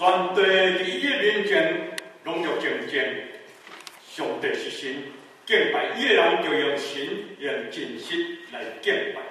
全地佇伊的面前攏著靜靜。上帝是神，敬拜伊的人著用神用真實來敬拜。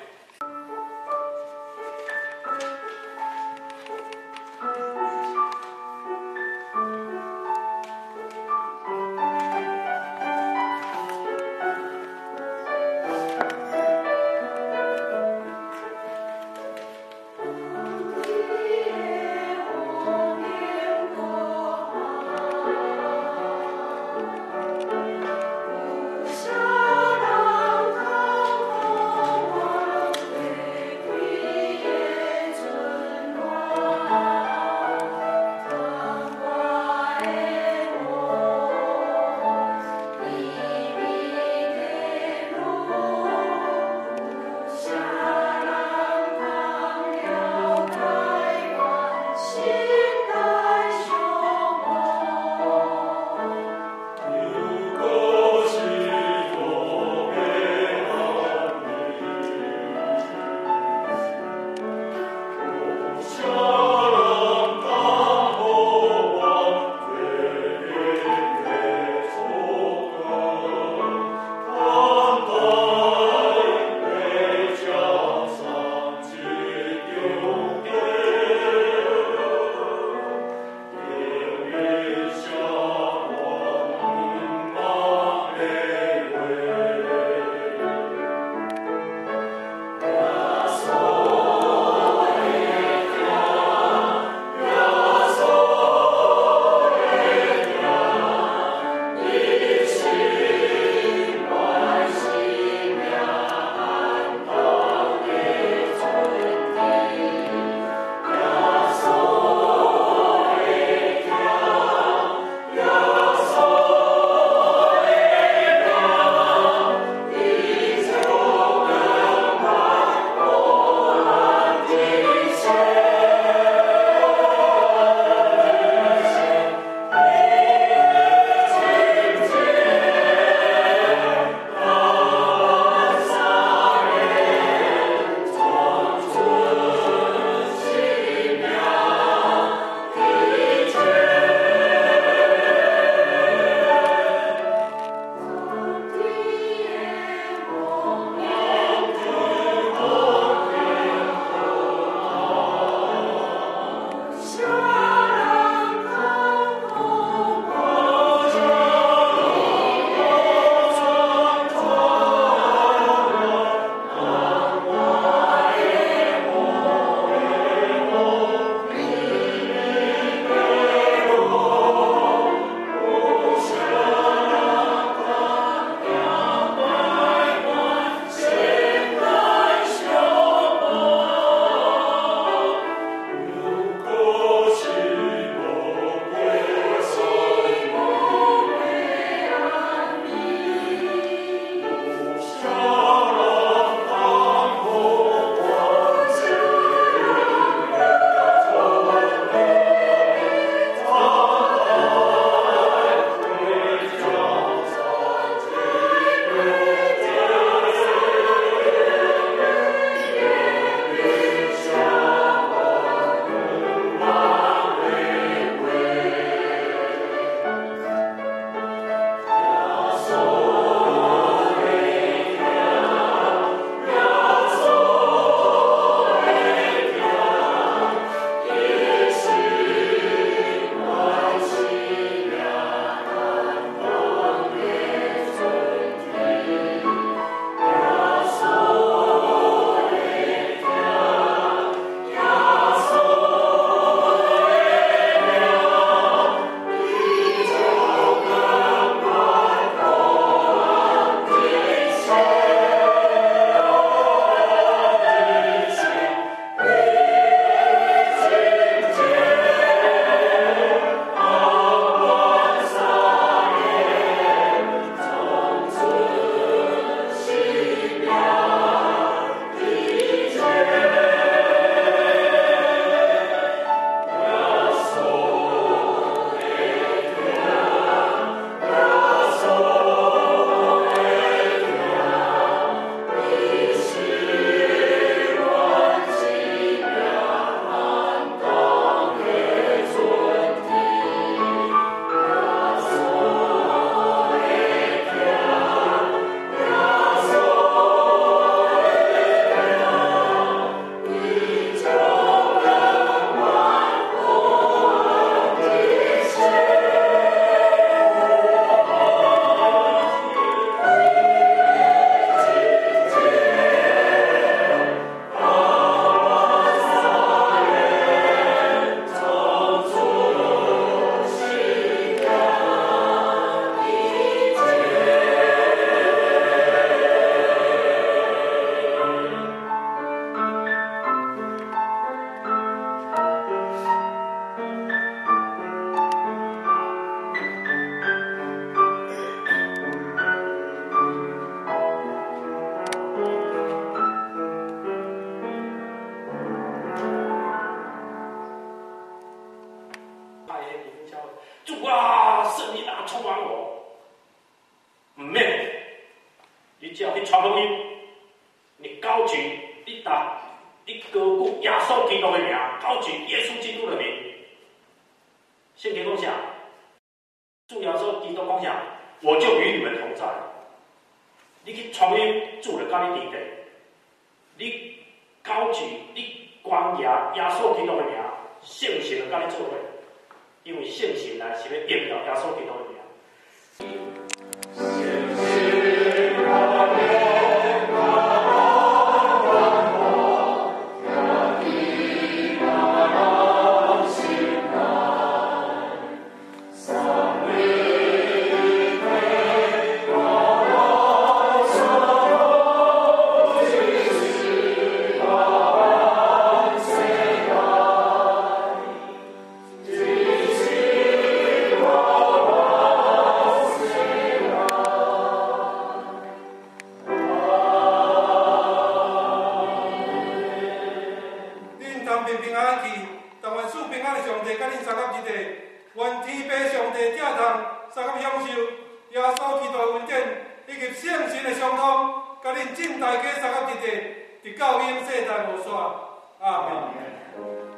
你只要去傳福音，你高舉，你打，你高舉耶穌基督的名，高舉耶穌基督的名。聖經講啥？主耶穌基督講啥？我就與你們同在。你去傳福音，主就佮你佇底。你高舉，你光耀耶穌基督的名，聖神就佮你做伙。因為聖神來是欲榮耀耶穌基督的名。直到永世代無煞。阿門。